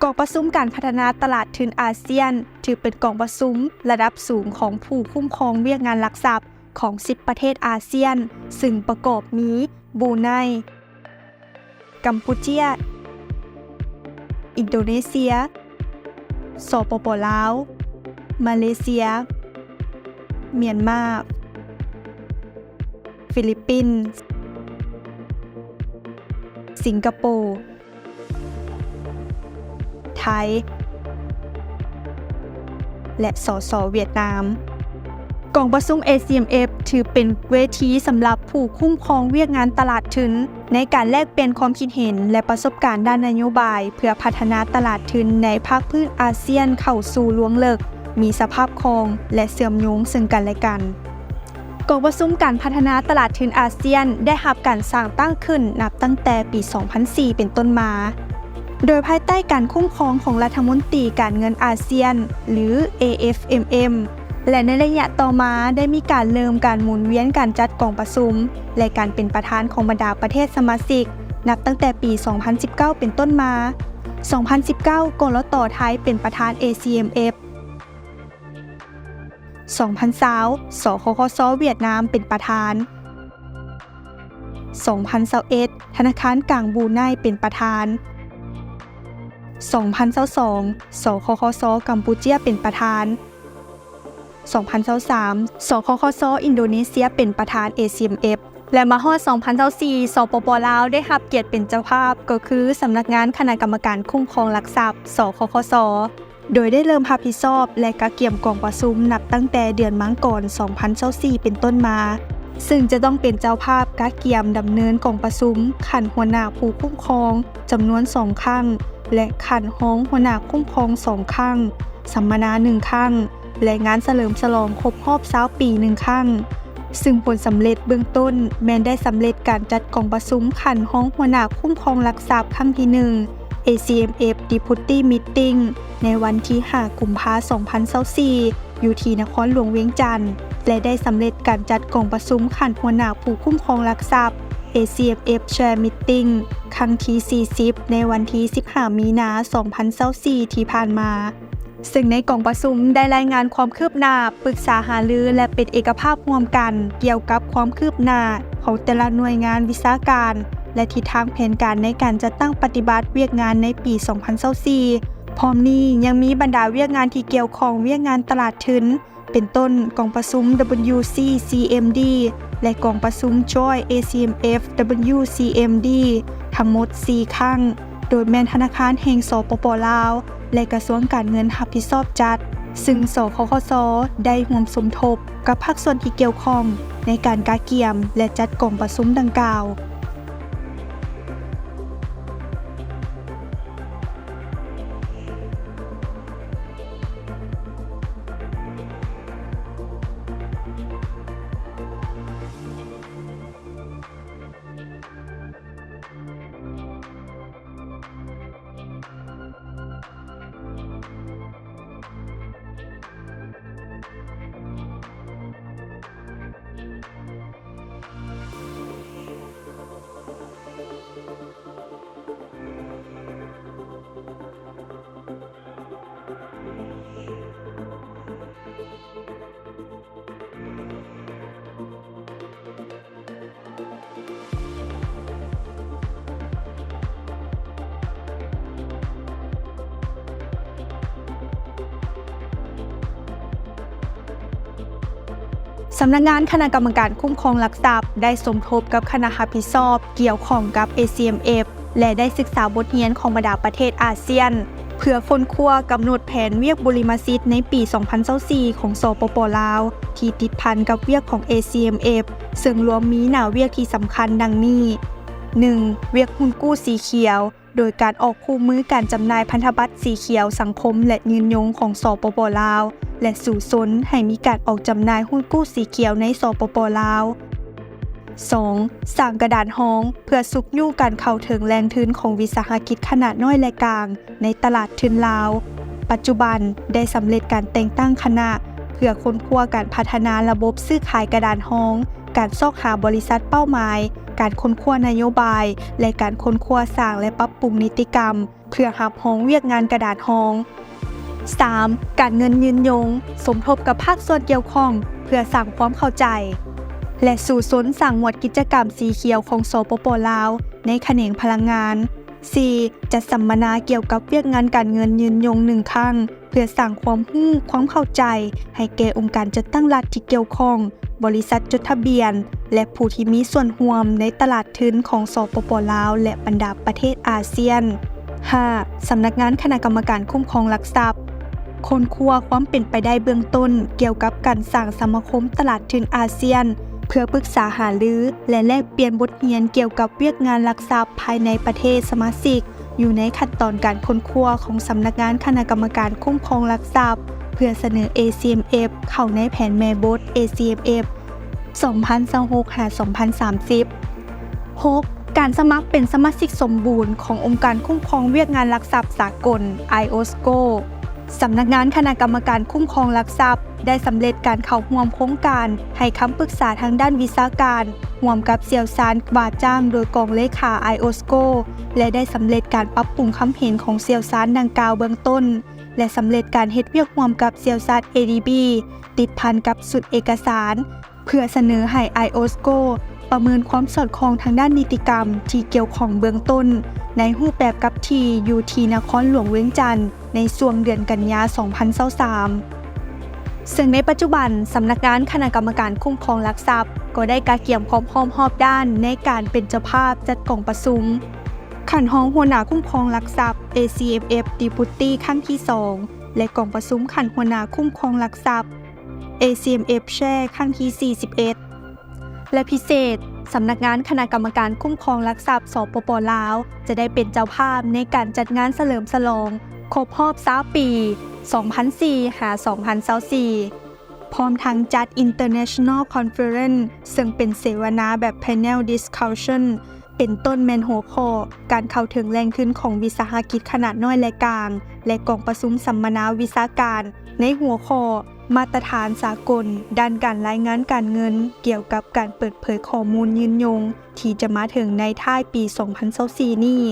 ກອງປະຊຸມການພັດທະນາຕະຫຼາດທຶນອາຊຽນ ຖືເປັນກອງປະຊຸມລະດັບສູງຂອງຜູ້ຄຸ້ມຄອງວຽກງານຫຼັກຊັບຂອງສິບປະເທດອາຊຽນ, ຊຶ່ງປະກອບມີ ບຣູໄນ, ກຳປູເຈຍ, ອິນໂດເນເຊຍ, ສປປ ລາວ, ມາເລເຊຍ, ມຽນມາ, ຟີລິບປິນ, ສິງກະໂປ, ໄທ ແລະ ສສ ຫວຽດນາມ. ກອງປະຊຸມ ເອ ຊີ ເອັມ ເອັຟ ຖືເປັນເວທີສຳລັບຜູ້ຄຸ້ມຄອງວຽກງານຕະຫຼາດທຶນ ໃນການແລກປ່ຽນຄວາມຄິດເຫັນ ແລະ ປະສົບການດ້ານນະໂຍບາຍ ເພື່ອພັດທະນາຕະຫຼາດທຶນໃນພາກພື້ນອາຊຽນເຂົ້າສູ່ລວງເລິກ, ມີສະພາບຄ່ອງ ແລະ ເຊື່ອມໂຍງເຊິ່ງກັນແລະກັນ. ກອງປະຊຸມການພັດທະນາຕະຫຼາດທຶນອາຊຽນ ໄດ້ຮັບການສ້າງຕັ້ງຂຶ້ນນັບຕັ້ງແຕ່ປີສອງພັນສີ່ເປັນຕົ້ນມາ, ໂດຍພາຍໃຕ້ການຄຸ້ມຄອງຂອງລັດຖະມົນຕີການເງິນອາຊຽນ ຫຼື ເອ ເອັຟ ເອັມ ເອັມ ແລະ ໃນໄລຍະຕໍ່ມາໄດ້ມີການເລີ່ມການໝູນວຽນການຈັດກອງປະຊຸມ ແລະ ການເປັນປະທານຂອງບັນດາປະເທດສະມາຊິກ ນັບຕັ້ງແຕ່ປີສອງພັນສິບເກົ້າເປັນຕົ້ນມາ. ສອງພັນສິບເກົ້າ ກລຕ ໄທ ເປັນປະທານ ເອ ຊີ ເອັມ ເອັຟ ສອງພັນຊາວ ສຄຄສ ຫວຽດນາມເປັນປະທານ, ສອງພັນຊາວເອັດ ທະນາຄານກາງບຣູໄນເປັນປະທານ, ສອງພັນຊາວສອງ ສຄຄສ ກຳປູເຈຍເປັນປະທານ, ສອງພັນຊາວສາມ ສຄຄສ ອິນໂດເນເຊຍເປັນປະທານ ເອ ຊີ ເອັມ ເອັຟ ແລະ ມາຮອດ ສອງພັນຊາວສີ່ ສປປ ລາວ ໄດ້ຮັບກຽດເປັນເຈົ້າພາບ ກໍຄືສຳນັກງານຄະນະກຳມະການຄຸ້ມຄອງຫຼັກຊັບ ສຄຄສ ໂດຍໄດ້ເລີ່ມຮັບຜິດຊອບ ແລະ ກະກຽມກອງປະຊຸມນັບຕັ້ງແຕ່ເດືອນມັງກອນ ສອງພັນຊາວສີ່ເປັນຕົ້ນມາ, ເຊິ່ງຈະຕ້ອງເປັນເຈົ້າພາບກະກຽມດຳເນີນກອງປະຊຸມຂັ້ນຫົວໜ້າຜູ້ຄຸ້ມຄອງຈຳນວນສອງຄັ້ງ ແລະ ຂັ້ນຮອງຫົວໜ້າຄຸ້ມຄອງສອງຄັ້ງ, ສຳມະນາໜຶ່ງຄັ້ງ ແລະ ງານສະເຫຼີມສະຫຼອງຄົບຮອບຊາວປີໜຶ່ງຄັ້ງ, ຊຶ່ງຜົນສຳເລັດເບື້ອງຕົ້ນແມ່ນໄດ້ສຳເລັດການຈັດກອງປະຊຸມຂັ້ນຮອງຫົວໜ້າຄຸ້ມຄອງຫຼັກຊັບຄັ້ງທີໜຶ່ງ ເອ ຊີ ເອັມ ເອັຟ Deputy Meeting ໃນວັນທີຫ້າ ກຸມພາ ສອງພັນຊາວສີ່ ຢູ່ທີ່ນະຄອນຫຼວງວຽງຈັນ ແລະ ໄດ້ສຳເລັດການຈັດກອງປະຊຸມຂັ້ນຫົວໜ້າຜູ້ຄຸ້ມຄອງຫຼັກຊັບ ເອ ຊີ ເອັມ ເອັຟ Chair Meeting ຄັ້ງທີສີ່ສິບ ໃນວັນທີສິບຫ້າ ມີນາ ສອງພັນຊາວສີ່ ທີ່ຜ່ານມາ. ເຊິ່ງໃນກອງປະຊຸມໄດ້ລາຍງານຄວາມຄືບໜ້າ, ປຶກສາຫາລື ແລະ ເປັນເອກະພາບຮ່ວມກັນກ່ຽວກັບຄວາມຄືບໜ້າຂອງແຕ່ລະໜ່ວຍງານວິຊາການ ແລະ ທິດທາງແຜນການໃນການຈັດຕັ້ງປະຕິບັດວຽກງານໃນປີສອງພັນຊາວສີ່. ພ້ອມນີ້ຍັງມີບັນດາວຽກງານທີ່ກ່ຽວຂ້ອງວຽກງານຕະຫຼາດທຶນ ເປັນຕົ້ນ ກອງປະຊຸມ WCCMD ແລະ ກອງປະຊຸມ Joint ACMF WCMD ທັງໝົດສີ່ຄັ້ງ, ໂດຍແມ່ນທະນາຄານແຫ່ງ ສປປ ລາວ ແລະ ກະຊວງການເງິນຮັບຜິດຊອບຈັດ, ຊຶ່ງ ສຄຄສ ໄດ້ຮ່ວມສົມທົບກັບພາກສ່ວນທີ່ກ່ຽວຂ້ອງໃນການກະກຽມ ແລະ ຈັດກອງປະຊຸມດັ່ງກ່າວ. ສຳນັກງານຄະນະກຳມະການຄຸ້ມຄອງຫຼັກຊັບ ໄດ້ສົມທົບກັບຄະນະຮັບຜິດຊອບກ່ຽວຂ້ອງກັບ ເອ ຊີ ເອັມ ເອັຟ ແລະ ໄດ້ສຶກສາບົດຮຽນຂອງບັນດາປະເທດອາຊຽນ ເພື່ອຄົ້ນຄວ້າກຳນົດແຜນວຽກບຸລິມະສິດໃນປີສອງພັນຊາວສີ່ຂອງ ສປປ ລາວ ທີ່ຕິດພັນກັບວຽກຂອງ ເອ ຊີ ເອັມ ເອັຟ ເຊິ່ງລວມມີໜ້າວຽກທີ່ສຳຄັນດັ່ງນີ້: ໜຶ່ງ ວຽກຮຸ້ນກູ້ສີຂຽວ ໂດຍການອອກຄູ່ມືການຈຳໜ່າຍພັນທະບັດສີຂຽວສັງຄົມ ແລະ ຍືນຍົງຂອງ ສປປ ລາວ ແລະ ສູ້ຊົນໃຫ້ມີການອອກຈຳໜ່າຍຮຸ້ນກູ້ສີຂຽວໃນ ສປປ ລາວ. ສອງ ສ້າງກະດານຮອງ ເພື່ອຊຸກຍູ້ການເຂົ້າເຖິງແຫຼ່ງທຶນຂອງວິສາຫະກິດຂະໜາດນ້ອຍ ແລະ ກາງ ໃນຕະຫຼາດທຶນລາວ. ປັດຈຸບັນໄດ້ສຳເລັດການແຕ່ງຕັ້ງຄະນະ ເພື່ອຄົ້ນຄວ້າການພັດທະນາລະບົບຊື້ຂາຍກະດານຮອງ, ການຊອກຫາບໍລິສັດເປົ້າໝາຍ, ການຄົ້ນຄວ້ານະໂຍບາຍ ແລະ ການຄົ້ນຄວ້າສ້າງ ແລະ ປັບປຸງນິຕິກຳ ເພື່ອຮັບຮອງວຽກງານກະດານຮອງ. ສາມ ການເງິນຍືນຍົງ, ສົມທົບກັບພາກສ່ວນກ່ຽວຂ້ອງເພື່ອສ້າງຄວາມເຂົ້າໃຈ ແລະ ສູ້ຊົນສ້າງໝວດກິດຈະກຳສີຂຽວຂອງ ສປປ ລາວ ໃນຂະແໜງພະລັງງານ. ສີ່ ຈັດສຳມະນາກ່ຽວກັບວຽກງານການເງິນຍືນຍົງໜຶ່ງຄັ້ງ ເພື່ອສ້າງຄວາມຮູ້ຄວາມເຂົ້າໃຈໃຫ້ແກ່ອົງການຈັດຕັ້ງລັດທີ່ກ່ຽວຂ້ອງ, ບໍລິສັດຈົດທະບຽນ ແລະ ຜູ້ທີ່ມີສ່ວນຮ່ວມໃນຕະຫຼາດທຶນຂອງ ສປປ ລາວ ແລະ ບັນດາປະເທດອາຊຽນ. ຫ້າ ສຳນັກງານຄະນະກຳມະການຄຸ້ມຄອງຫຼັກຊັບ ຄົ້ນຄວ້າຄວາມເປັນໄປໄດ້ເບື້ອງຕົ້ນກ່ຽວກັບການສ້າງສະມາຄົມຕະຫຼາດທຶນອາຊຽນ ເພື່ອປຶກສາຫາລື ແລະ ແລກປ່ຽນບົດຮຽນກ່ຽວກັບວຽກງານຫຼັກຊັບພາຍໃນປະເທດສະມາຊິກ ຢູ່ໃນຂັ້ນຕອນການຄົ້ນຄວ້າຂອງສຳນັກງານຄະນະກຳມະການຄຸ້ມຄອງຫຼັກຊັບ ເພື່ອສະເໜີ ເອ ຊີ ເອັມ ເອັຟ ເຂົ້າໃນແຜນແມ່ບົດ ເອ ຊີ ເອັມ ເອັຟ ສອງພັນຊາວຫົກ ຫາ ສອງພັນສາມສິບ. ຫົກ ການສະໝັກເປັນສະມາຊິກສົມບູນຂອງອົງການຄຸ້ມຄອງວຽກງານຫຼັກຊັບສາກົນ ໄອໂອສໂກ. ສຳນັກງານຄະນະກຳມະການຄຸ້ມຄອງຫຼັກຊັບ ໄດ້ສຳເລັດການເຂົ້າຮ່ວມໂຄງການໃຫ້ຄຳປຶກສາທາງດ້ານວິຊາການ ຮ່ວມກັບຊ່ຽວຊານວ່າຈ້າງໂດຍກອງເລຂາ ໄອໂອສໂກ ແລະ ໄດ້ສຳເລັດການປັບປຸງຄຳເຫັນຂອງຊ່ຽວຊານດັ່ງກ່າວເບື້ອງຕົ້ນ ແລະ ສຳເລັດການເຮັດວຽກຮ່ວມກັບຊ່ຽວຊານ ເອ ດີ ບີ ຕິດພັນກັບຊຸດເອກະສານ ເພື່ອສະເໜີໃຫ້ ໄອໂອສໂກ ປະເມີນຄວາມສອດຄ່ອງທາງດ້ານນິຕິກຳທີ່ກ່ຽວຂ້ອງເບື້ອງຕົ້ນ ໃນຮູບແບບກັບທີ່ຢູ່ທີ່ນະຄອນຫຼວງວຽງຈັນ ໃນຊ່ວງເດືອນກັນຍາ ສອງພັນຊາວສາມ. ເຊິ່ງໃນປັດຈຸບັນ ສຳນັກງານຄະນະກຳມະການຄຸ້ມຄອງຫຼັກຊັບ ກໍໄດ້ກະກຽມຄວາມພ້ອມຮອບດ້ານໃນການເປັນເຈົ້າພາບຈັດກອງປະຊຸມຂັ້ນຮອງຫົວໜ້າຄຸ້ມຄອງຫຼັກຊັບ ເອ ຊີ ເອັມ ເອັຟ ດີພຸດຕີ້ ຄັ້ງທີສອງ ແລະ ກອງປະຊຸມຂັ້ນຫົວໜ້າຄຸ້ມຄອງຫຼັກຊັບ ເອ ຊີ ເອັມ ເອັຟ ແຊ ຄັ້ງທີສີ່ສິບເອັດ ແລະ ພິເສດ ສຳນັກງານຄະນະກຳມະການຄຸ້ມຄອງຫຼັກຊັບ ສປປ ລາວ ຈະໄດ້ເປັນເຈົ້າພາບໃນການຈັດງານສະເຫຼີມສະຫຼອງຄົບຮອບຊາວປີ ສອງພັນສີ່ ຫາ ສອງພັນຊາວສີ່ ພ້ອມທັງຈັດ International Conference ເຊິ່ງເປັນເສວະນາແບບ Panel Discussion ເປັນຕົ້ນແມ່ນຫົວຂໍ້ການເຂົ້າເຖິງແຫຼ່ງທຶນຂອງວິສາຫະກິດຂະໜາດນ້ອຍ ແລະ ກາງ ແລະ ກອງປະຊຸມສຳມະນາວິຊາການໃນຫົວຂໍ້ ມາດຕະຖານສາກົນດ້ານການລາຍງານການເງິນ ກ່ຽວກັບການເປີດເຜີຍຂໍ້ມູນຍືນຍົງ ທີ່ຈະມາເຖິງໃນທ້າຍປີສອງພັນຊາວສີ່ນີ້.